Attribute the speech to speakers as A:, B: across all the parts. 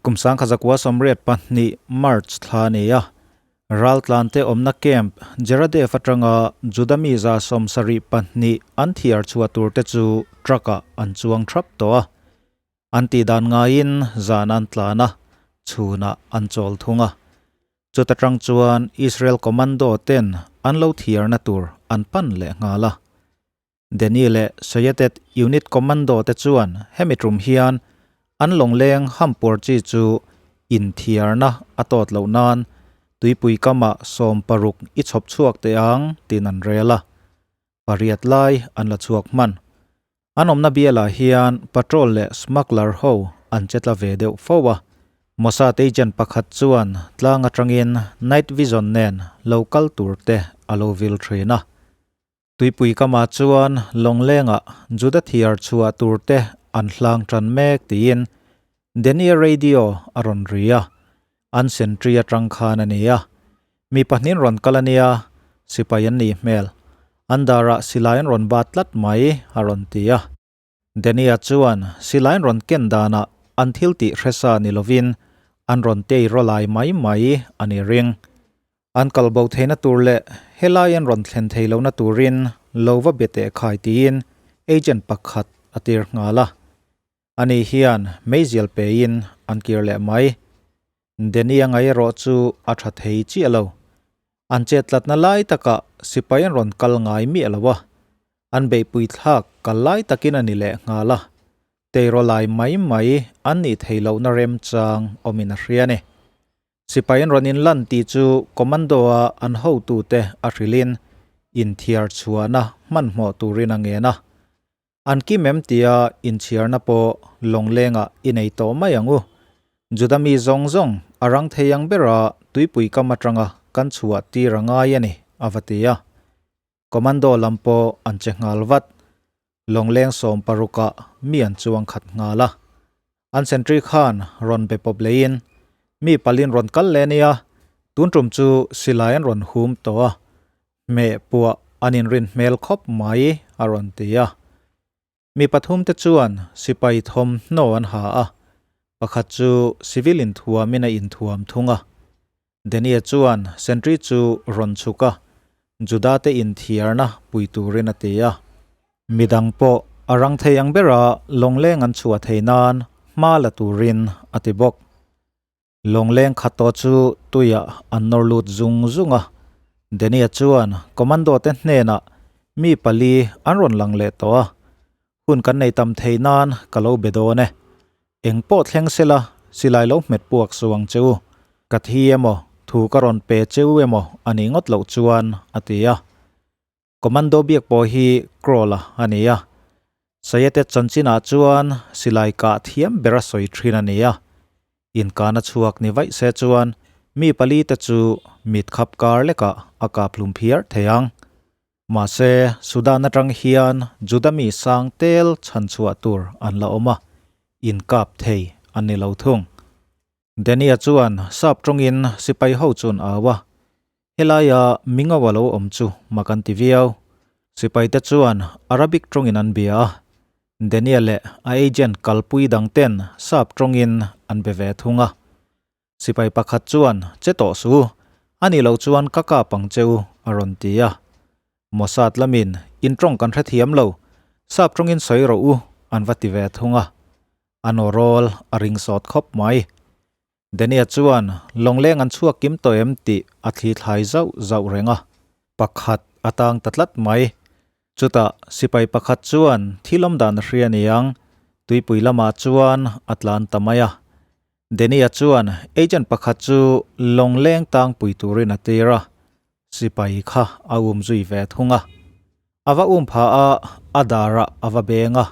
A: Kum 1982 March thla a ni a, raltlante awmna camp Jeradev atanga Juda mi 72 an thiar chhuah turte chu truck-ah an chuang thap tawh a. An tih dan ngaiin zan an tlan a, chhunah an chawl thung a. Chuta tang chuan Israel commando ten an lo thiarna tur an pan leh nghal a. Denny leh Sayatet unit commando te chuan hemi tum hian an lawngleng hampuar chi chu inthiarna a tawt loh nan tuipui kamah 60 i chhawp chhuak teh ang tiin an rel a. Pariat lai an la chhuak hman. An awmna bialah hian patrol leh smuggler ho an che tla ve deuh fo a. Mossad agent pakhat chuan tlang atangin night vision nen lo kal tur te a lo vil thin a. Tuipui kamah chuan lawnglengah Juda thiar chhuah tur te an hlang tan mek tiin Denia radio a rawn ri a. An sentry atang khan a ni a. Mi pahnih an rawn kal a nia, sipai an nih hmel. An darah silai an rawn bat tlat mai, a rawn ti a. Dania chuan silai an rawn ken danah an thil tih hresa ni lovin an rawn tei rawlai mai mai a ni ring. An kal bo theihna tur leh helai an rawn thlen thei lohna turin lo va be teh khai tiin agent pakhat a tir nghal a. Ani hian meizial pein an kir leh mai. Denny a ngai erawh chu a tha thei chiah lo. An chet tlatna lai takah sipai an rawn kal ngai miah lo a. An beihpui thlak kal lai takin a ni leh nghal a. Teiraw lai mai mai an nih theih lohna remchang awmin a hria a ni. Sipai an rawn inlan tih chu commando-a an hotute a hrilhin inthiar chhuahna hmanhmawh turin a ngen a. An kim em tia inchhiarna pawh lawnglengah i nei tawh mai ang u. Juda mi zawng zawng a rang thei ang bera tuipui kam atanga kan chhuah tir a ngai a ni, a va ti a. Commando lam pawh an che nghal vat. Lawngleng 60ah mi an chuang khat nghal a. An sentry khan rawn be pawp leiin, Mi palin rawn kal leh a nia, tun tum chu silai an rawn hum tawh a, Hmeh puah an inrin hmel khawp mai, a rawn ti a. Mi pathumte chuan sipai thawmhnaw an ha a, pakhat chu civil inthuamin a inthuam thung a. Daniel chuan sentry chu rawn chhuk a, Juda-te inthiarna pui turin a ti a. Midang pawh a rang thei ang bera lawngleng an chhuah thei nan hma la turin a ti bawk. Lawngleng khat tawh chu tuiah an nawr lut zung zung a, Dania chuan commando te hnenah mi pali an rawn lang leh tawh a, hun kan nei tam thei nan ka lo be dawn e. Eng pawh thleng sela silai lo hmet puak suh ang che u, ka thi emaw thu ka rawn pe che u emaw a nih ngawt loh chuan a ti a. Commando biak pawh hi Kroll-a a ni a, Sayate chanchinah chuan silai kah thiam ber a sawi thin a ni a, inkana chhuak ni vaih se chuan mi pali te chu mit khap kar lekah a kap hlum phiar thei ang. Mahse, Sudan atang hian Juda mi sang tel chhan chhuah tur an la awm a, inkap thei an ni lo thung. Dania chuan sap tawngin sipai ho chu an au a, Helaia mingo a lo awm chu mak an ti viau. Sipaite chuan Arabic tawngin an bia a, Daniel leh a agent kalpui dang ten sap tawngin an be ve thung a. Sipai pakhat chuan, Che tawh su, a nih loh chuan ka kap ang che u, a rawn ti a. Mossad lamin, In tawng kan hrethiam lo, sap tawngin sawi rawh u, an va ti ve thung a. An aw rawl a ring sawt khawp mai. Dania chuan lawngleng an chhuak kim tawh em tih a thli thlai zauh zauh reng a, pakhat a tang ta tlat mai. Chutah sipai pakhat chuan thil awm dan a hria niang, tuipui lamah chuan a tlan ta mai a. Dania chuan agent pakhat chu lawngleng tangpui turin a tir a, sipai kha a um zui ve thung a. A va um pha a, a darah a va beng a,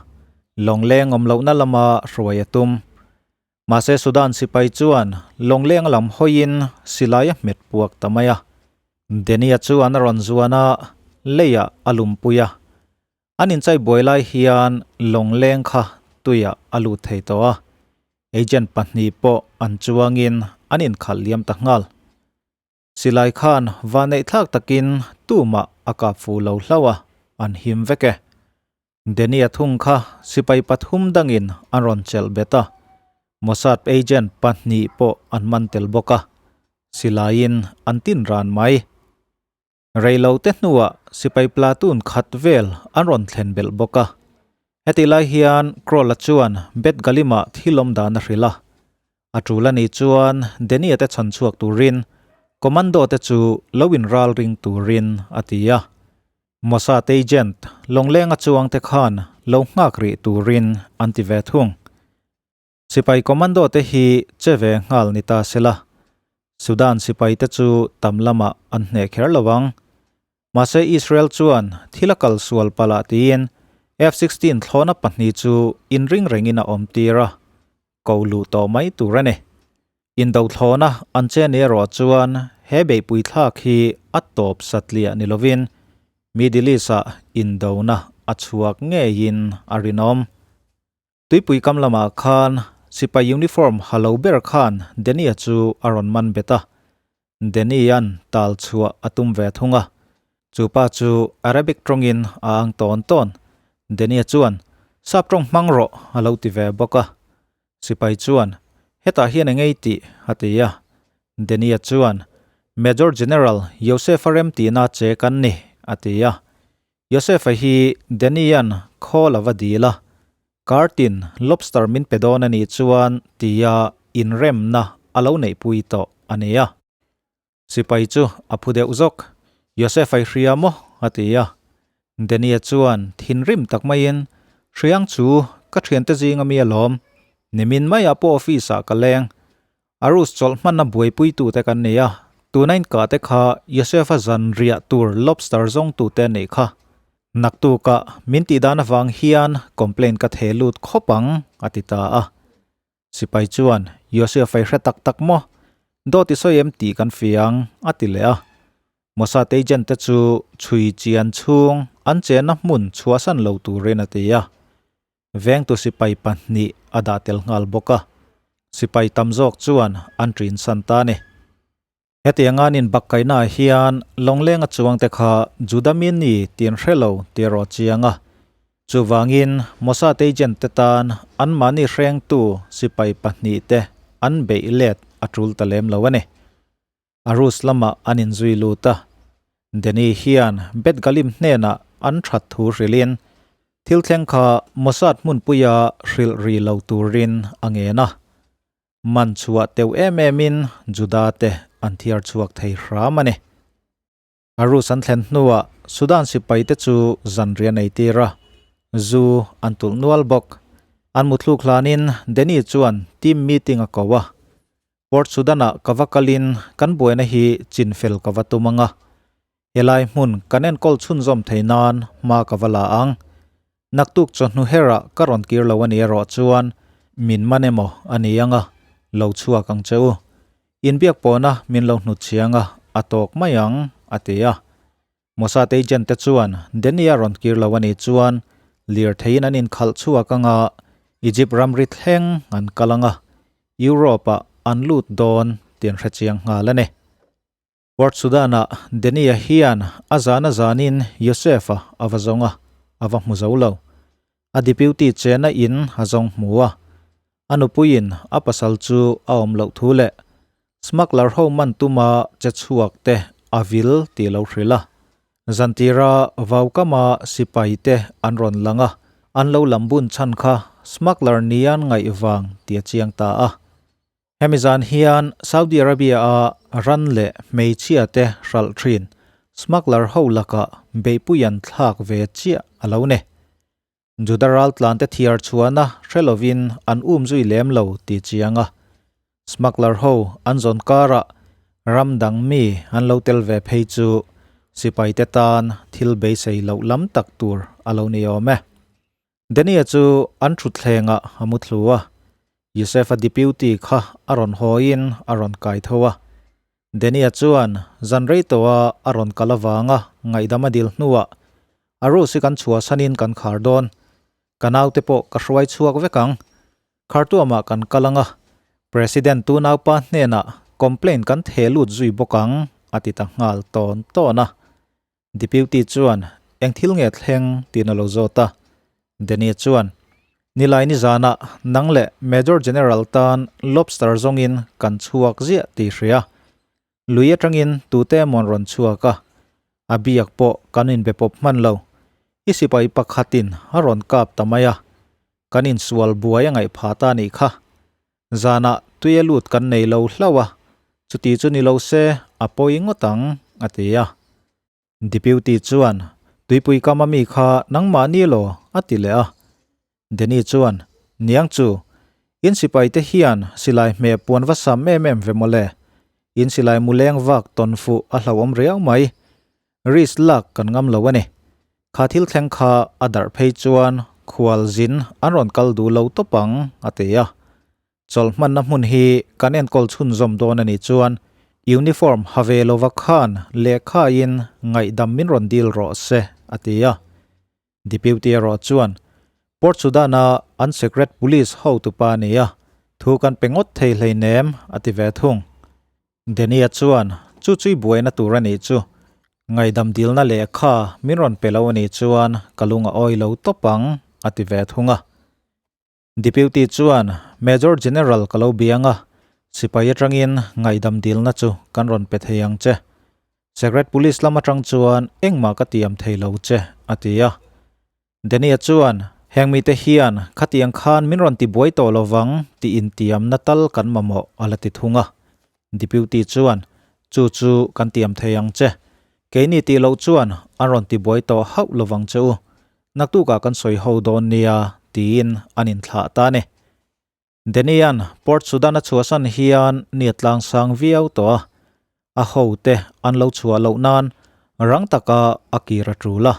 A: lawngleng awm lohna lama hruai a tum. Mahse Sudan sipai chuan lawngleng lam hawiin silai a hmet puak ta mai a. Denia chuan a rawn zuan a, leiah a lumpui a. An inchai buai lai hian lawngleng kha tuiah a lut thei tawh a. Agent pahnih pawh an chuangin an inkhalh liam ta nghal. Silai khan vanneih thlak takin tumah a kap fu lo hlauh a, an him vek e. Denia thung kha sipai pathum dangin an rawn chelh bet a. Mossad agent pahnih pawh an man tel bawk a, silaiin an tin ran mai. Reilote hnuah sipai platoon khat vel an rawn thlen belh bawk a. Hetih lai hian Kroll-a chuan Bet Galim-ah thil awm dan a hrilh a. A tul a nih chuan Denia te chhan chhuak turin commando te chu lo inral ring turin a ti a. Mossad agent lawnglenga chuang te khan lo nghak rih turin an ti ve thung. Sipai commando te hi che ve nghal ni ta sela, Sudan sipai te chu tam lamah an hneh kher lo ang. Mahse Israel chuan thil a kal sual palh ah tiin F-16 thlawhna pahnih chu inring rengin a awm tir a, ko luh tawh mai tur a ni. Indo thlawhna an che ni erawh chuan he beihpui thlak hi a tawp satliah ni lovin Middle East-ah indona a chhuak ngeiin a rinawm. Tuipui kam lamah khan sipai uniform ha lo ber khan Danny-a chu a rawn man bet a. Danny-a'n tal chhuah a tum ve thung a. Chu pa chu Arabic tawngin a ang tawn tawn. Danny-a chuan, Sap tawng hmang rawh a lo ti ve bawk a. Sipai chuan, Hetah hian eng ei tih? a ti a. Danny-a chuan, Major General Yosef-a remtihna che kan ni, a ti a. Yosefa hi Danny-a'n khawl a va dil a, Kartin lobster min pe dawn a nih chuan tia inremna a lo neihpui tawh a ni a. Sipai chu a phu deuh zawk, Yosefa i hria maw? a ti a. Danny-a chuan thinrim tak maiin, Hriang chu ka thiante zinga mi alawm, nimin maiah pawh office-ah ka leng, Arus chawlh hmanna buaipuitute kan nei a, tuna inkah te kha Yosefa zan riah tur lobster zawngtute a neih kha. Naktukah min tih dan avang hian complaint ka theh lut khawp ang, a ti ta a. Sipai chuan, Yosefa i hre tak tak maw? Dawt i sawi em tih kan fiang, a ti leh a. Mossad agent te chu chhui chian chhung an chenna hmun chhuahsan lo turin a ti a. Vengtu sipai pahnih a dah tel nghal bawk a, sipai tam zawk chuan an ṭin san ta a ni. Hetiang an inbakkaihnaah hian lawnglenga chuangte kha Juda mi ni tih an hre lo tih a rawh chiang a. Chuvangin Mossad agent te tan anmahni hrengtu sipai pahnihte an beih let a ṭul ta lem lo a ni. Arus lamah an inzui lut a, Danny hian Bet Galim hnenah an that thu hrilhin thil thleng kha Mossad hmunpuia hrilh ri lo turin a ngen a. Man chhuah teuh em emin Juda te an thiar chhuak thei hram a ni. Arus an thlen hnuah Sudan sipaite chu zanriah nei tir a, zu an tulh nual bawk. An muthluk hlanin Danny chuan team meeting a ko a, Port Sudan-ah ka va kalin kan buaina hi chinfel ka va tum ang a, helai hmun kan enkawl chhunzawm thei nan hma ka va la ang. Naktuk chawhnu herah ka rawn kir lo a ni erawh chuan min man emaw a ni ang a, lo chhuak ang che u. Inbiak pawhna min lo hnut chiang a, a tawk mai ang, a ti a. Mossad agent te chuan Danny-a rawn kir lo a nih chuan lirtheiin an inkhalh chhuak ang a, Egypt ramri thleng an kal ang a, Europe-ah an lut dawn tih an hrechiang nghal a ni. Port Sudan-ah Danny-a hian a zan a zanin Yosef-a a va zawng a, a va hmu zo lo. A deputy chena in a zawng hmu a, a nupuiin a pasal chu a awm loh thu leh smuggler ho man tuma che chhuak te a vil tih lo hrilh a. Zantira vaukama sipai te an rawn lang a, an lo lam bun chhan kha smuggler nian ngaih vang tih a chiang ta a. Hemi zan hian Saudi Arabia-a ran leh hmeichhia te hralh thin smuggler ho lakah beihpui an thlak ve chiah a lo ni. Juda raltlan te thiar chhuahna hre lovin an um zui lem lo tih chiang a. Smuggler ho an zawn karah ram dang mi an lo tel ve phei chu sipai te tan thil beisei loh lam tak tur a lo ni awm e. Danny-a chu an thutthlengah a mu thlu a, Yusef-a deputy kha a rawn hawiin a rawn kai tho a. Danny-a chuan zan rei tawha a rawn kal avanga ngaihdam a dil hnuah, Arus hi kan chhuahsanin kan khar dawn. Ka naute pawh ka hruai chhuak vek ang. Khartuamah kan kal ang a, President tunaupa hnenah complaint kan theh lut zui bawk ang, a ti ta nghal tawn tawn a. Deputy chuan, Eng thil nge thleng? tiin a lo zawt a. Danny chuan, Nilai nizanah nang leh Major General tan lobster zawngin kan chhuak ziah tih hria. Lui atangin tute emawn rawn chhuak a, a biak pawh kan inbe pawp hman lo. I sipai pakhatin a rawn kap ta mai a, kan insual buai a ngaih phah ta nih kha. Zanah tui a lut kan nei lo hlauh a, chuti chu ni lo se a pawi ngawt ang, a ti a. Deputy chuan, Tuipui kam a mi kha nangmah ni law? a ti leh a. Danny chuan, Niang chu, in sipai te hian silai hmeh puan va sam em em ve mawle. In silai mu leng vak tawn fuh a hlauhawm riau mai. Risk lak kan ngam lo a ni. Kha thil thleng kha a darh phei chuan khual zin an rawn kal duh lo tawp ang, a ti a. Chawlh hmanna hmun hi kan enkawl chhunzawm dawn a nih chuan uniform ha ve lova khan lehkhain ngaihdam min rawn dil rawh se, a ti a. Deputy erawh chuan Port Sudan-a an secret police hotupa a ni a, thu kan pe ngawt thei hleinem, a ti ve thung. Denia chuan chu chui buaina tur a nih chu ngaihdam dilna lehkha min rawn pe lo a nih chuan ka lung a awi lo tawp ang, a ti ve thung a. Deputy chuan Major General ka lo biang a, sipai atangin ngaihdam dilna chu kan rawn pe thei ang che. Secret Police lam atang chuan engmah ka tiam thei lo che, a ti a. Dania chuan, Heng mite hian khatiang khan min rawn tibuai tawh lovang tih intiamna tal kan mamawh a la ti thung a. Deputy chuan, Chu chu kan tiam thei ang che. Keini tih loh chuan an rawn tibuai tawh hauh lovang che u. Naktukah kan sawi ho dawn nia tiin an inthlah ta a ni. Danny-a'n Port Sudan a chhuahsan hian ni a tlang sang viau tawh a, a hote an lo chhuah loh nan rang taka a kir a tul a.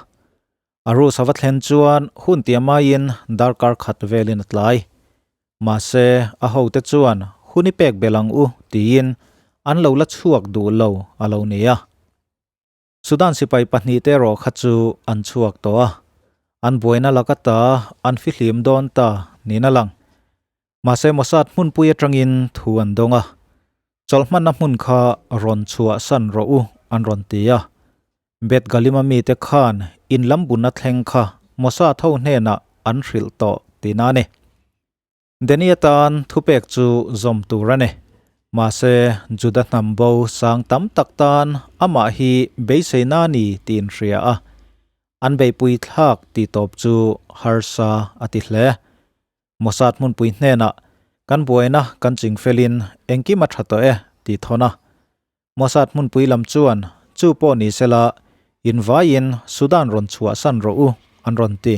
A: A rus a va thlen chuan hun tia maiin darkar khat velin a tlai. Mahse, a hote chuan hun i pek belh ang u tiin an lo la chhuak duh lo a lo ni a. Sudan sipai pahnihte erawh kha chu an chhuak tawh a, an buaina laka ta an fihlim dawn ta niin a lang. Mahse Mossad hmunpui atangin thu an dawng a, chawlhmanna hmun kha rawn chhuah san rawh u an rawn ti a. Bet Galima mite khan in lam buna thleng kha Mossad ho hnenah an hrilh tawh tihna a ni. Danny atan thupek chu zawm tur a ni. Mahse, Juda hnam bo sang tam tak tan amah hi beiseina a ni tih inhria a, an beihpui thlak tih tawp chu harsa a ti hle. Mossad hmunpui hnenah, Kan buaina kan chingfelin engkim a tha tawh e, tih thawn a. Mossad hmunpui lam chuan, Chu pawh ni sela, invaiin Sudan rawn chhuahsan rawh u, an rawn ti.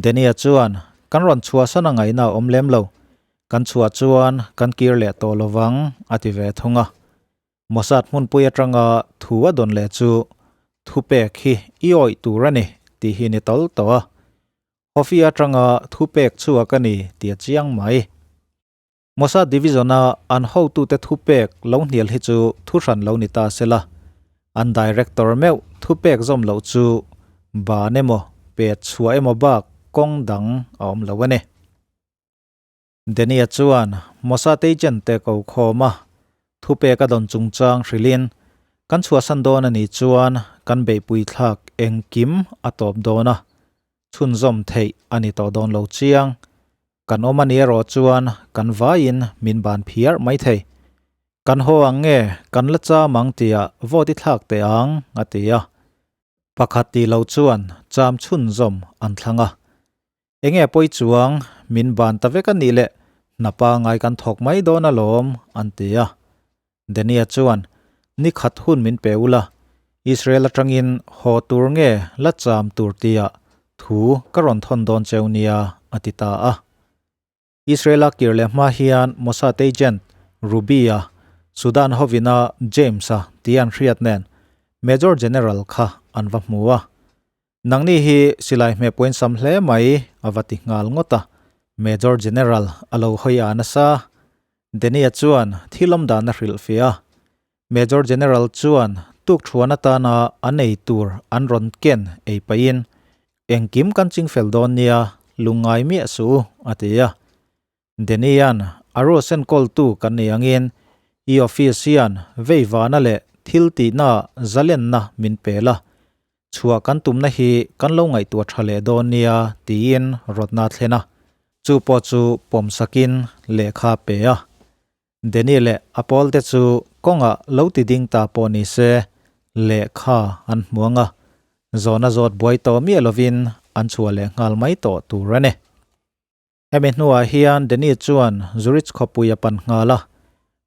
A: Denia chuan, Kan rawn chhuahsan a ngaihna a awm lem lo. Kan chhuah chuan kan kir leh tawh lo vang, a ti ve thung a. Mossad hmunpui atanga thu a dawn leh chu, Thupek hi i awih tur a ni, tih hi ni tawl tawh a. Hofi atanga thupek chhuak a ni tih a chiang mai. Mossad Division-a an hotute thupek lo hnial hi chu thuhran lo ni ta se la, an Director meuh thupek zawm loh chu ban emaw, pet chhuah emaw bak kawng dang a awm lo a ni. Denia chuan Mossad agent te ko khawm a, thupek a dawn chungchang hrilhin, Kan chhuahsan dawn a nih chuan kan beihpui thlak engkim a tawp dawn a, chhunzawm theih a ni tawh dawn lo chiang. Kan awm a ni erawh chuan kan vaiin min ban phiar mai thei. Kan haw ang nge kan la cham ang tia vote i thlak teh ang a ti a. Pakhat tih lo chuan cham chhunzawm an thlang a. Enge pawi chuang min ban ta vek a nih leh hna pangai kan thawk mai dawn alawm an ti a. Dania chuan ni khat hun min pe ula, Israel atangin haw tur nge la cham tur tia thu ka rawn thawn dawn cheu nia a ti ta a. Israel-a kir leh hma hian Mossad agent Ruby-a, Sudan hovina James-a tia an hriat nen Major General kha an va hmu a. Nangni hi silai hmeh pawhin sam hle mai a va ti nghal ngawt a. Major General a lo hawi a nasa. Denia chuan thil awm dan a hrilh fiah a. Major General chuan tukthuan atana an ei tur an rawn ken ei pahin, Engkim kan chingfel dawn nia, lungngai miah suh u, a ti a. Denian a ruas enkawltu kan ni angin i office hian veivana leh thil tihna zalenna min pel a, chhuah kan tumna hi kan lo ngaihtuah tha leh dawn nia tiin rawtna a thlen a. Chu pawh chu pawm sakin lehkha a pe a. Danny leh a pawlte chu kawngah lo ti ding ta pawh ni se lehkha an hmu ang a, zawhna zawt buai tawh miah lovin an chhuah leh nghal mai tawh tur a ni. Hemi hnuah hian Danny chuan Zurich khawpui a pan nghal a,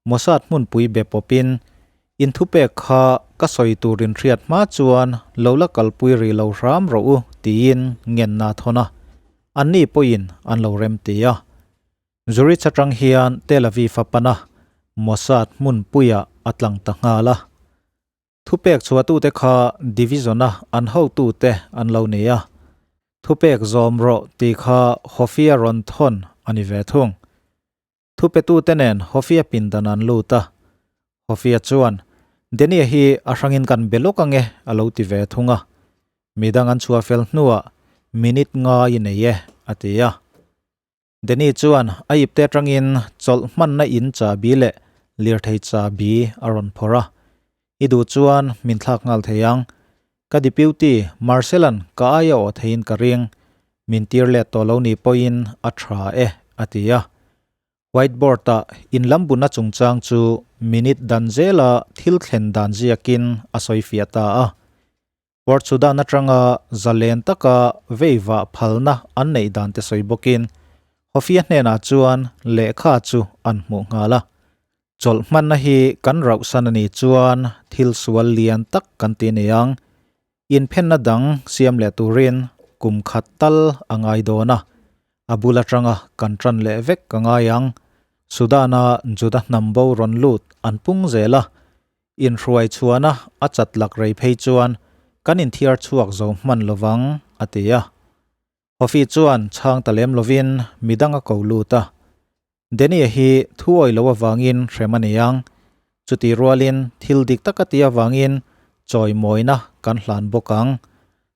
A: Mossad hmunpui be pawpin, In thupek kha ka sawi tur inhriat hma chuan lo la kalpui rih lo hram rawh u tiin ngenna a thawn a, anni pawhin an lo rem ti a. Zurich atang hian Tel Aviv a pan a, Mossad hmunpuiah a tlang ta nghal a. Thupek chhuahtute kha Division-a an hotute an lo ni a, thupek zawm rawh tih kha Hofia rawn thawn a ni ve thung. Thupetute nen Hofia pindan an lut a, Hofia chuan, Denia hi a hrangin kan be lawk ange a lo ti ve thung a, midang an chhuah fel hnuah minute ngai i nei e a ti a. Danny chuan a ipte atangin chawlh hmanna in chahbi leh lirthei chahbi a rawn phawrh a, I duh chuan min thlak nghal thei ang. Ka deputy Marcel-a'n ka aia awh theiin ka ring, min tir let tawh lo ni pawhin a tha e, a ti a. Whiteboard-ah in lam buna chungchang chu minute dan zela thil thlen dan ziakin a sawi fiah ta a. Port Sudan atanga zalen taka veivah phalna an neih dan te sawi bawkin Hofia hnenah chuan lehkha chu an hmuh nghal a. Chawlh hmanna hi kan rauhsan a nih chuan thil sual lian tak kan ti ni ang. Inphenna dang siam leh turin kum khat tal a ngai dawn a, a bul atanga kan tan leh vek ka ngai ang. Sudan-a Juda hnam bo rawn lut an pung zel a, Inhruai chhuahna a chat lak rei phei chuan kan inthiar chhuak zo hman lovang, a ti a. Hofi chuan chhang ta lem lovin midang a ko lut a. Danny-a hi thu awih loh avangin hrem a ni ang. Chutih rualin thil dik tak a tih avangin chawimawina kan hlan bawk ang.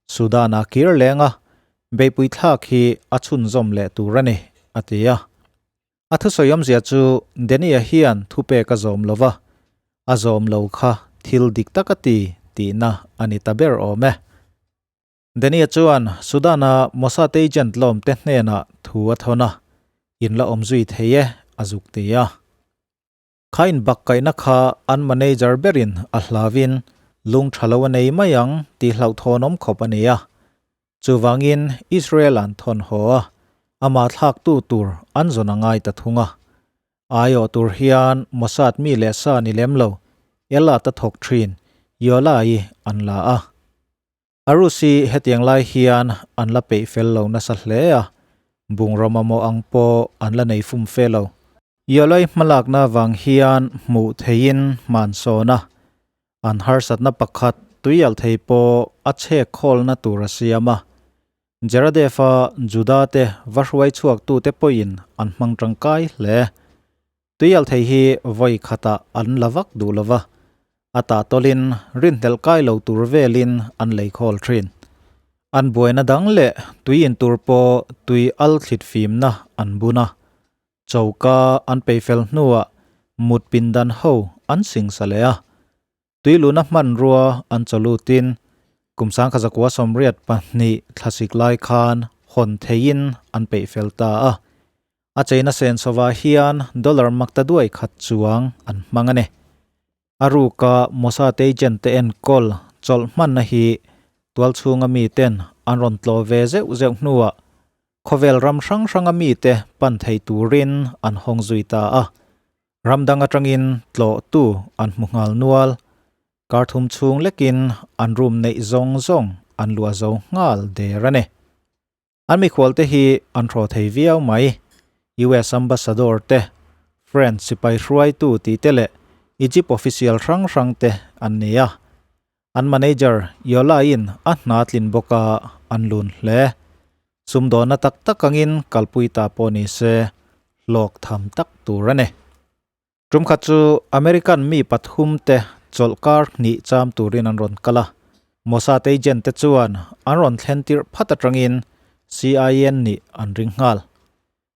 A: Sudan-a kir leng a, beihpui thlak hi a chhunzawm leh tur a ni, a ti a. A thusawi awmzia chu Danny-a hian thupek a zawm lo va, a zawm lo kha thil dik tak a ti tihna a ni ta ber awm e. Danny-a chuan Sudan-a Mossad agent lawmte hnenah thu a thawn a, In la awm zui thei e, a zuk ti a. Kha inbakkaihna kha an manager berin a hlauin lung tha lo a nei mai ang tih hlauhthawnawm khawp a ni a. Chuvangin Israel an thawn haw a, amah thlaktu tur an zawn a ngai ta thung a. Aiawh tur hian Mossad mi leh sa ni lem lo, Eilat a thawk thin, Yola-i an la a. Arusi hetiang lai hian an la peih fel lo nasa hle a, bungraw mamawh ang pawh an la nei fum fe lo. Yolai hmalakna vang hian hmuh theihin hman sawn a, an harsatna pakhat tuialh thei pawh a chhek khawlna tur a siam a. Jeradev-a Juda te va hruai chhuaktute pawhin an hmang tangkai hle. Tuialh thei hi vawi khatah an la vak duh lo va, a tah tawlin rinhlelh kai lo tur velin an lei khawl thin. An buaina dang leh tui in tur pawh tui al thlit fimna an bun a, choka an peifel hnuah mut pindan ho an singsa leh a, Tuiluna hmanrua an chawlutin kum 1982 thlasik lai khan hawn theihin an peih fel ta a. A cheina sensawah hian dollar makta duai khat chuang an hmang a ni. A ruka Mossad agent te enkawl chawlh hmanna hi tualchhunga miten an rawn tlawh ve zeuh zeuh hnuah khawvel ram hrang hranga mite pan thei turin an hawng zui ta a. Ram dang atangin tlawhtu an hmu nghal nual. Kar thum chhung lekin an room neih zawng zawng an luah zo nghal der a ni. An mikhualte hi an hraw thei viau mai. US Ambassador te, French sipai hruaitu tih te leh Egypt official hrang hrang te an ni a. An manager Yola-in a hna tlin bawk a, an lun hle. Sumdawnna tak tak angin kalpui ta pawh ni se, hlawk tham tak tur a ni. Tum khat chu American mi pathum te chawlhkar hnih cham turin an rawn kal a. Mossad agent te chuan an rawn thlen tirh phat atangin CIA nih an ring nghal.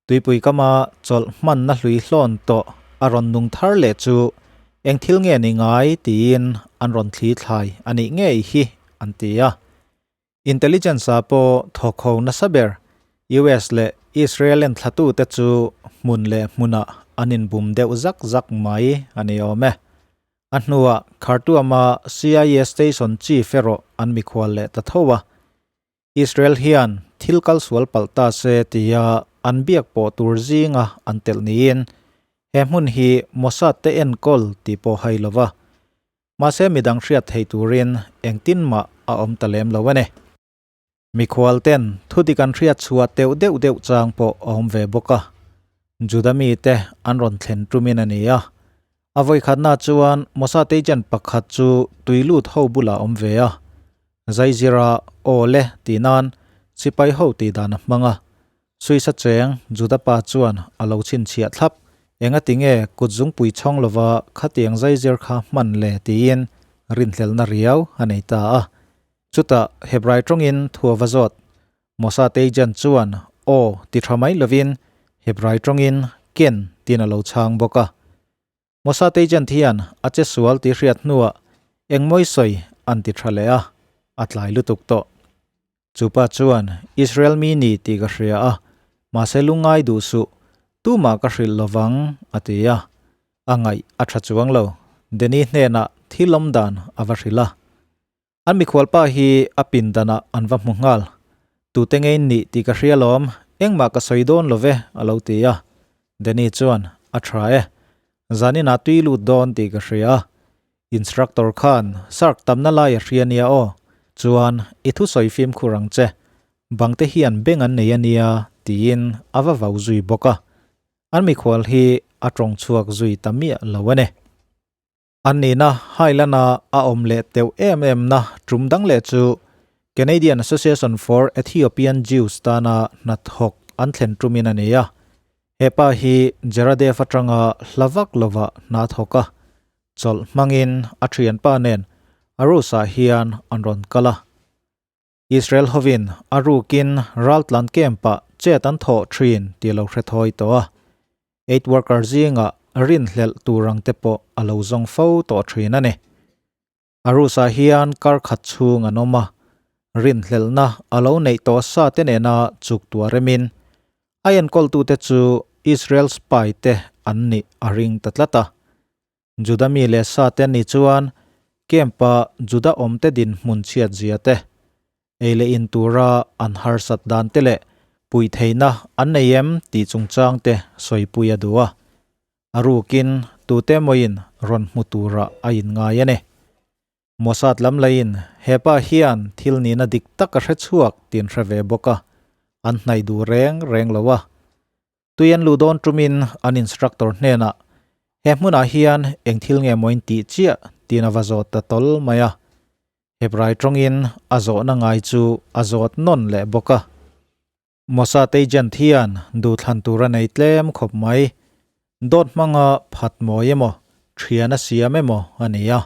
A: Tuipui kama chawlh hmanna hlui hlawn tawh a rawn nung thar leh chu eng thil nge ni ngai tiin an rawn thli thlai a nih ngei hi an ti a. Intelligence-ah pawh thawk ho nasa ber US leh Israel enthlatute chu hmun leh hmunah an inbum deuh zak zak mai a ni awm e. A hnuah Khartoum-a CIA station chief erawh an mikhual leh ta tho a. Israel hian thil kal sual palh ta se tia an biak pawh tur zinga an telh niin he hmun hi Mossad te enkawl tih pawh hai lova. Mahse midang hriat theih turin engtin mah a awm ta lem lo a ni. Mikhual ten thudik an hriat chhuah teuh deuh deuh chang pawh a awm ve bawk a. Juda mite an rawn thlen tumin a ni a. A vawikhatna chuan Mossad agent pakhat chu tui lut ho bulah a awm ve a. Zaizira aw le tih nan sipai ho tih dan a hmang a. Suisa cheng Juda pa chuan a lo chhinchhiah thlap. Engati nge kut zungpui chhawng lova khatiang zaizir kha hman le tiin rinhlelhna riau a nei ta a. Chutah Hebrai tawngin thu a va zawt. Mossad agent chuan aw ti tha mai lovin Hebrai tawngin ken tiin a lo chhang bawk a. Mossad agent hian a che sual tih hriat hnuah engmawi sawi an ti tha leh a, a tlai lutuk tawh. Chupa chuan Israel mi ni tih ka hria a, mahse lungngai duh suh, tumah ka hrilh lovang a ti a. A ngaih a tha chuang lo, Danny hnenah thil awm dan a va hrilh a. An mikhualpa hi a pindanah an va hmu nghal. Tute ngei nih tih ka hria lawm, engmah ka sawi dawn lo ve, a lo ti a. Danny chuan, A tha e. Zaninah tui lut dawn tih ka hria a. Instructor khan shark tamna lai a hria nia aw. Chuan, i thusawi fimkhur ang che. Bangte hian beng an nei a nia, tiin a va vau zui bawk a. An mikhual hi a tawng chhuak zui ta miah lo a ni. An nihna Highland-a a awm leh teuh em em na tum dang leh chu Canadian Association for Ethiopian Jews tana hnathawk an thlen tumin a ni a. He pa hi Jeradev atanga hla vak lova hna thawk a, chawlh hmangin a thianpa nen Arus-ah hian an rawn kal a. Israel hovin a rukin raltlan camp-ah chet an thawh thin tih lo hre thawi tawh a. Aid worker zingah rinhlelh tur ang te pawh a lo zawng fo tawh thin a ni. Arus-ah hian kar khat chhung an awm a, rinhlelhna a lo neih tawh sa te nena chuk tuah remin a enkawltute chu Israel spy te an nih a ring ta tlat a. Juda mi leh sa te an nih chuan camp-a Juda awmte dinhmun chhiat zia te, ei leh in tura an harsat dan te leh puih theihna an nei em tih chungchang te sawipui a duh a. A rukin tute mawiin rawn hmu turah a inngai a ni. Mossad lam lahin hepa hian thil nihna dik tak a hre chhuak tih an hre ve bawk a, an hnaih duh reng reng lo a. Tui an luh dawn tumin an instructor hnenah, He hmunah hian eng thil nge maw in tih chiah? tiin a va zawt ta tawl mai a. Hebrai tawngin a zawhna ngai chu a zawt nawn leh bawk a. Mossad agent hian duhthlan tur a nei tlem khawp mai. Dawt hmanga phat mawi emaw, thian a siam emaw a ni a.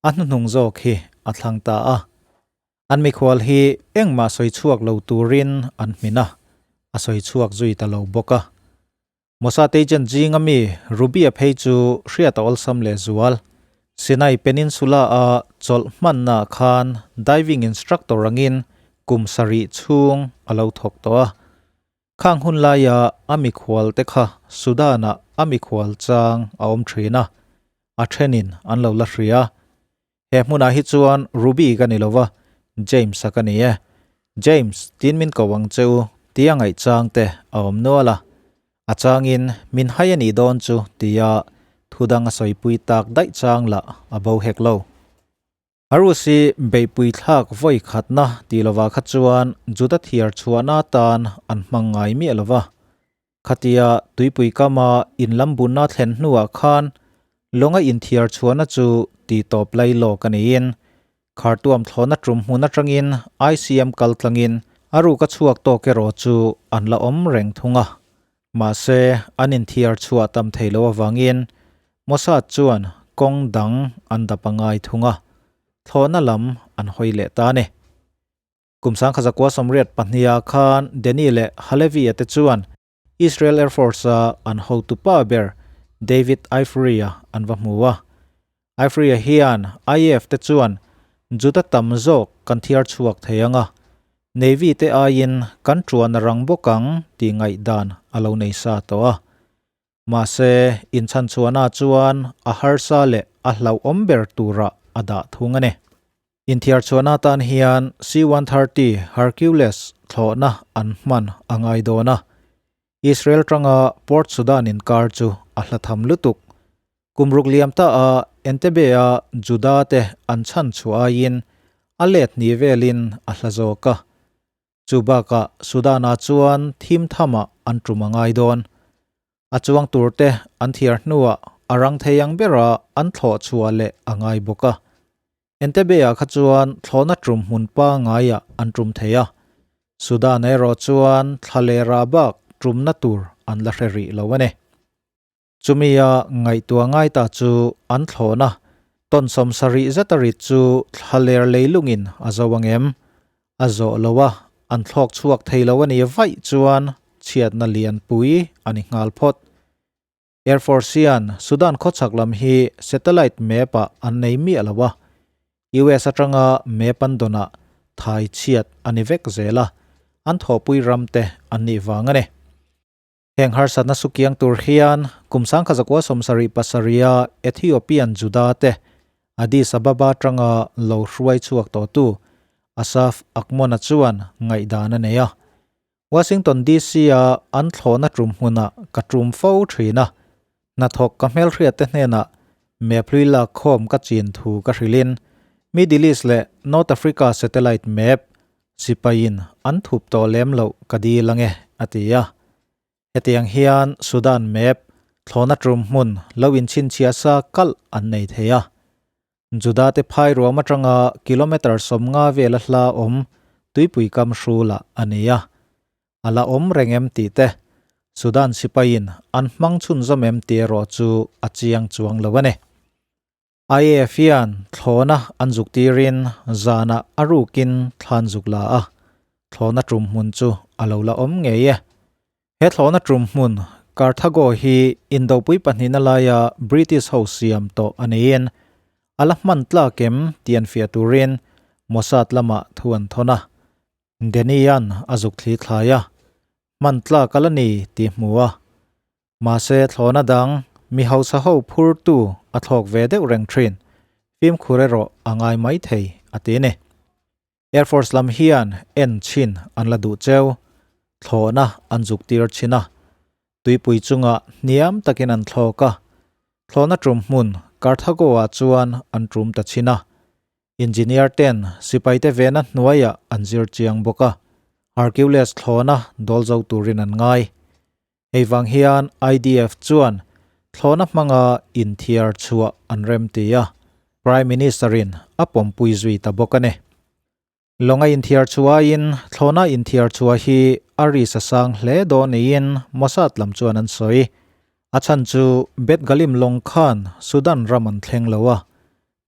A: A hnuhnung zawk hi a thlang ta a. An mikhual hi engmah sawi chhuak lo turin an hmin a, a sawi chhuak zui ta lo bawk a. Mossad agent zinga mi Ruby-a phei chu hriat a awlsam leh zual. Sinai Peninsula-a chawlh hmannaah khan diving instructor angin kum sarih chhung a lo thawk tawh a. Khang hun laia a mikhual te kha Sudan-ah a mikhual chang a awm thin a, a thenin an lo la hria. He hmunah hi chuan Ruby ka ni lo va, James-a ka ni e. James, tiin min ko ang che u, tia ngaihchang te a awm nual a. A changin min hai a nih dawn chu tia thudang a sawipui tak daih chang lah a bo hek lo. Arusi beihpui thlak vawi khatna tih lovah kha chuan Juda thiar chhuahna atan an hmang ngai miah lo va. Khatia tuipui kama in lam bunna thlen hnuah khan lawnga inthiar chhuahna chu ti tawp lai lawk a niin Khartuam thlawhna tum hmun atangin ICM kal tlangin a ruka chhuak tawk erawh chu an la awm reng thung a. Mahse, an inthiar chhuah tam thei lo avangin Mossad chuan kawng dang an dap a ngai thung a, thlawhna lam an hawi leh ta a ni. Kum sangkhazakua 82ah khan Danny leh Halevi-a te chuan Israel Air Force-a an hotupa ber David Ifri-a an va hmu a. Ifri-a hian IAF te chuan Juda tam zawk kan thiar chhuak thei ang a. Navy te aiin kan ṭuan a rang bawk ang tih ngaihdan a lo nei sa tawh a. Mahse, inchhanchhuahna chuan a harsa leh a hlauhawm ber turah a dah thung a ni. Inthiarchhuahna atan hian C-130 Hercules thlawhna an hman a ngai dawn a. Israel tanga Port Sudan inkar chu a hla tham lutuk. Kum ruk liam ta a Entebbe-a Juda te an chhan chhuah aiin a let hnih velin a hla zawk a. Chu bakah Sudan-ah chuan thim thamah an tum a ngai dawn. A chuang tur te an thiar hnuah a rang thei ang bera an thlawh chhuah leh a ngai bawk a. Entebbe-ah kha chuan thlawhna tum hmun pangaiah an tum thei a, Sudan erawh chuan thla leh rah bak tumna tur an la hre rih lo a ni. Chumia ngaihtuah ngai ta chu an thlawhna tawn 70 zet a rit chu thla ler leilungin a zo ang em? A zawh lo a, an thlawk chhuak thei lo a nih vaih chuan chhiatna lianpui a ni nghal phawt. Air Force hian Sudan khawchhak lam hi satellite map ah an nei miah lo a, US atanga map an dawnah thai chhiat a ni vek zel a, an thawhpui ram te an nih vang a ni. Heng harsatna sukiang tur hian kum 1977 a Ethiopian Juda te Addis Ababa atanga lo hruai chhuak tawhtu Asaf Akmon-a chuan ngaihdan a nei a. Washington DC a an thlawhna tum hmunah ka tum fo thin a, hnathawk ka hmelhriat te hnenah map hlui lak khawm ka chin thu ka hrilhin Middle East leh North Africa satellite map sipaiin an thup tawh lem loh ka dil ange a ti a. Hetiang hian Sudan map thlawhna tum hmun lo inchhinchhiah sa kalh an nei thei a. Juda te phai ruam atanga kilometre 50 vela hla awm tuipui kam hrulah a ni a. A la awm reng em tih te, Sudan sipaiin an hmang chhunzawm em tih erawh chu a chiang chuang lo a ni. IAF hian thlawhna an zuk tirin zanah a rukin thlan zuk la a, thlawhna tum hmun chu a lo la awm ngei e. He thlawhna tum hmun Carthago hi Indopui pahnihna laia British ho siam tawh a niin, a la hman tlak em tih an fiah turin Mossad lamah thu an thawn a. Danny-a'n a zuk thli thlai a, hman tlak a la ni tih hmu a. Mahse thlawhna dang mi hausa ho phurtu a thlawk ve deuh reng thin, fimkhur erawh a ngai maithei a ti ni. Air Force lam hian en chhin an la duh cheu, thlawhna an zuk tir chhin a, tuipui chungah hniam takin an thlawk a, thlawhna tum hmun Carthago-ah chuan an tum ta chhin a, engineer ten sipaite vena hnuaiah an zir chiang bawk a, Hercules thlawhna dawl zo turin an ngai. Hei vang hian IDF chuan thlawhna hmanga inthiar chhuah an rem ti a, Prime Minister-in a pawmpui zui ta bawk a ni. Lawnga inthiar chhuahin thlawhna inthiar chhuah hi a risk a sang hle dawn niin Mossad lam chuan an sawi. A chhan chu Bet Galim lawng khan Sudan ram an thleng lo a,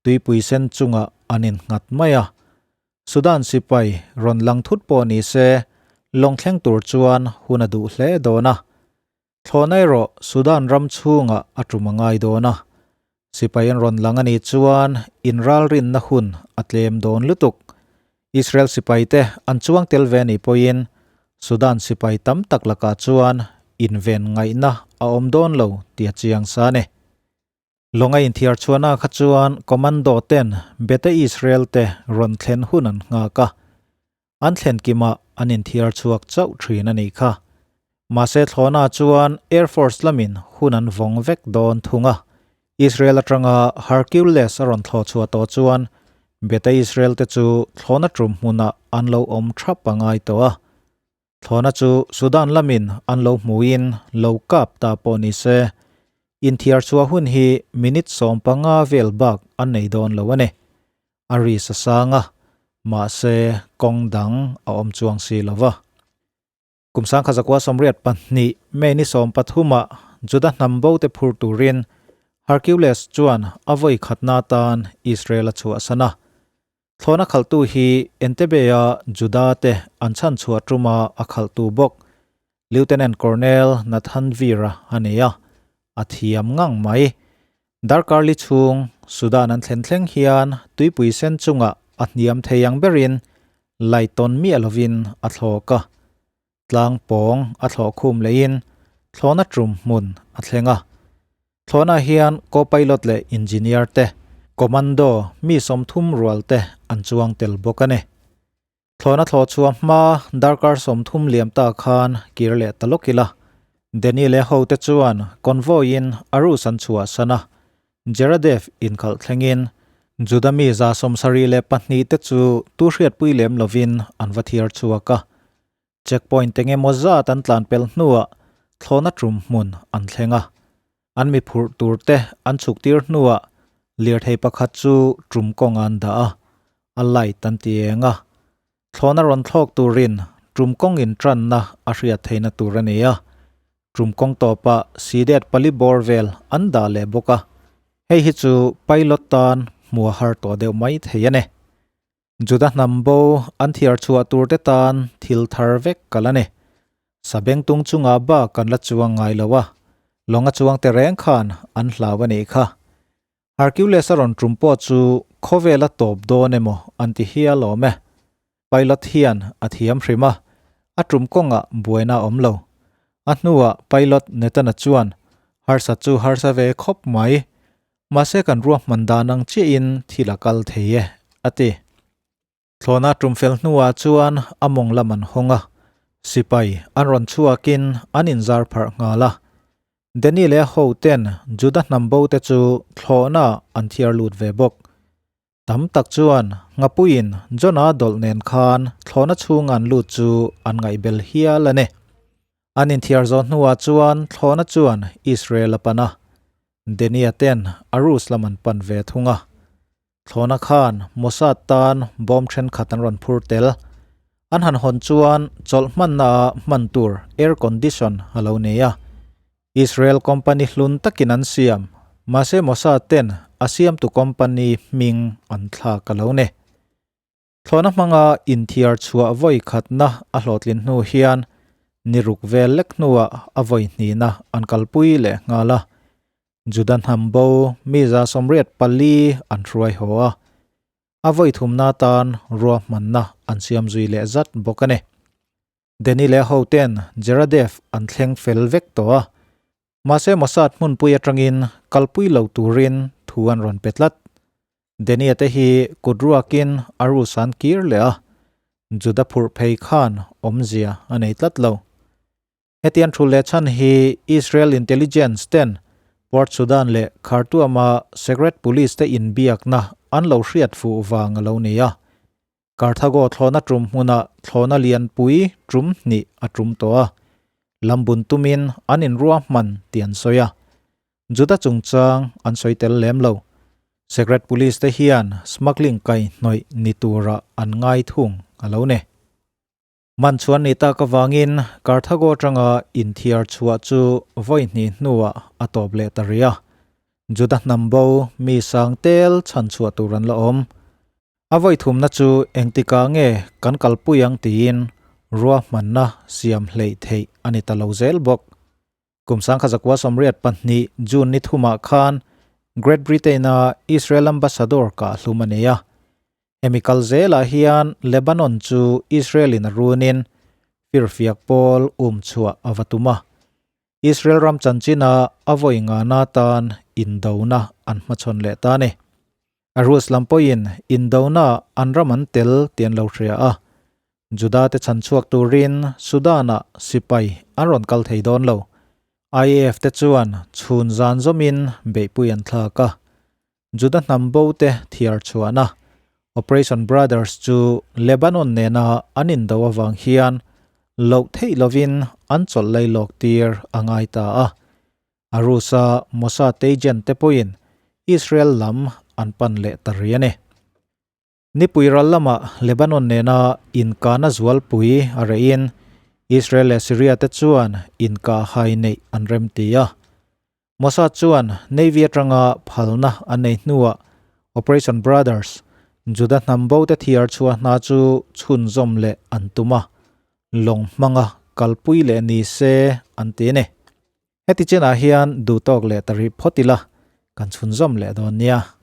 A: tuipui sen chungah an innghat mai a. Sudan sipai rawn lang thut pawh ni se, lawng thleng tur chuan hun a duh hle dawn a. Thlawhna erawh Sudan ram chhungah a tum a ngai dawn a. Sipai an rawn lang a nih chuan inralrinna hun a tlem dawn lutuk. Israel sipaite an chuang tel ve nih pawhin Sudan sipai tam tak lakah chuan inven ngaihna a awm dawn lo tih a chiang sa a ni. Lawnga inthiar chhuahna kha chuan commando ten Beta Israel te rawn thlen hun an nghak a, an thlen kimah an inthiar chhuak chauh thin a nih kha. Mahse thlawhna chuan Air Force lamin hun an vawng vek dawn thung a, Israel atanga Hercules a rawn thlawh chhuah tawh chuan Beta Israel te chu thlawhna tum hmunah an lo awm thap a ngai tawh a. Thlawhna chu Sudan lamin an lo hmuin lo kap ta pawh ni se, inthiar chhuah hun hi minute 15 vel bak an nei dawn lo a ni. A ri sa sang a, mahse kawng dang a awm chuang si lo va. Kum 1982 May ni 13 ah Juda hnam bo te phur turin Hercules chuan a vawi khatna atan Israel a chhuahsan a. Thlawhna khalhtu hi Entebbe-a Juda te an chhan chhuah tuma a khalhtu bawk Lieutenant Colonel Nathan Veer-a a nei a, a thiam ngang mai. Darkar li chhung Sudan an thlen thleng hian tuipui sen chungah a hniam thei ang berin Laitawn miah lovin a thlawk a, tlang pawng a thlawh khum leiin thlawhna tum hmun a thleng a. Thlawhna hian co-pilot leh engineer te, commando mi 30 rual te an chuang tel bawk a ni. Thlawhna thlawh chhuah hma darkar 30 liam ta khan kir leh ta lawk ila. Danny leh hote chuan convoy in Arus an chhuah san a, Jeradev inkhalh thlengin Juda mi 72 te chu tu hriatpui lem lovin an va thiar chhuak a. Checkpoint eng emaw zat an tlan pel hnuah thlawhna tum hmun an thleng a. An mi phurh tur te an chhuk tir hnuah lirthei pakhat chu tum kawng an dah a, a light an ti eng a. Thlawhna rawn thlawk turin tum kawng intranna a hriat theihna tur a ni a. Tum kawng tawpah sidet pali bawr vel an dah leh bawk a. Hei hi chu pilot tan hmuh a har tawh deuh mai thei a ni. Juda hnam bo an thiar chhuah tur te tan thil thar vek ka la ni. Sabengtung chungah bak kan la chuang ngai lo a, lawnga chuang te reng khan an hlau a nih kha. Hercules a rawn tum pawh chu khawvel a tawp dawn emaw an ti hial awm e. Pilot hian a thiam hrim a, a tum kawngah buaina a awm lo. A hnuah pilot Netana chuan, Harsa chu harsa ve khawp mai, Mahse kan ruahman dan ang chiahin thil a kal thei e, a ti. Thlawhna tum fel hnuah chuan a mawng lam an hawng a, sipai an rawn chhuakin an inzar pharh nghal a. Danny leh a hoten Juda hnam bo te chu thlawhna an thiar lut ve bawk. Tam tak chuan Ngapuiin Jonah dawlh nen khan thlawhna chhunga an lut chu an ngaihbel hial a ni. An inthiar zawh hnuah chuan thlawhna chuan Israel a pan a, Denia ten Arus lam an pan ve thung a. Thlawhna khan Mossad tan bomb thenkhat an rawn phur tel. An han hawn chuan chawlh hmanna ah hman tur air condition a lo nei a. Israel company hlun takin an siam, mahse Mossad ten a siamtu company hming an thlak a lo ni. Thlawhna hmanga inthiar chhuah vawi khatna a hlawhtlin hnu hian ni ruk vel lek hnuah a vawi hnihna an kalpui leh nghal a. Juda hnam bo mi 84 an hruai haw a, a vawi thumna atan ruahmanna an siam zui leh zat bawk a ni. Danny leh hoten Jeradev an thleng fel vek tawh a, Mahse Mossad hmunpui atangin kalpui lo turin thu an rawn pe tlat. Denia te hi kut ruakin a rus an kir leh a, Juda phurh phei khan awmzia a nei tlat lo. Hetiang thu leh chhan hi Israel intelligence ten Port Sudan leh Khartoum-a secret police te inbiakna an lo hriat fuh vang a lo ni a. Karthago thlawhna tum hmunah thlawhna lianpui tum hnih a tum tawh a, lambun tumin an inruahman tih an sawi a. Juda chungchang an sawi tel lem lo. Secret Police te hian smuggling kaihhnawih ni turah an ngai thung a lo ni. Man chuan ni tak avangin Karthago atanga inthiar chhuah chu vawi hnih hnuah a tawp leh ta rih a. Juda hnam bo mi sang tel chhan chhuah tur an la awm. A vawi thumna chu engtikah nge kan kalpui ang tiin ruahmanna siam hleih theih a ni ta lo zel bawk. Kum 1982 June ni thumah khan Great Britain-a Israel ambassador kahhlum a nei a. Hemi kal zelah hian Lebanon chu Israel-in a runin firfiak pawl um chhuah a va tum a. Israel ram chanchina a vawi ngana tan indona an hmachhawn leh ta a ni. A Rus lam pawhin indona an ram an tel tih an lo hria a, Juda te chhan chhuak turin Sudan-ah sipai an rawn kal thei dawn lo. IAF te chuan chhun zan zawmin beihpui an thlak a. Juda hnam bo te thiar chhuahna Operation Brothers chu Lebanon nena an indo avang hian loh theih lovin an chawlh lei lawk tir a ngai ta a. Arusa Mossad agent te pawhin Israel lam an pan leh ta rih a ni. Nipui ral lamah Lebanon nena inkahna zualpui a rehin Israel leh Syria te chuan inkahhai neih an remti a. Mossad chuan Navy atanga phalna an nei hnuah Operation Brothers, Juda hnam bo te thiar chhuah hna chu chhunzawm leh an tum a, lawng hmanga kalpui leh ni se an ti a ni. Heti chinah hian duhtawk leh ta rih phawt ila kan chhunzawm leh dawn nia.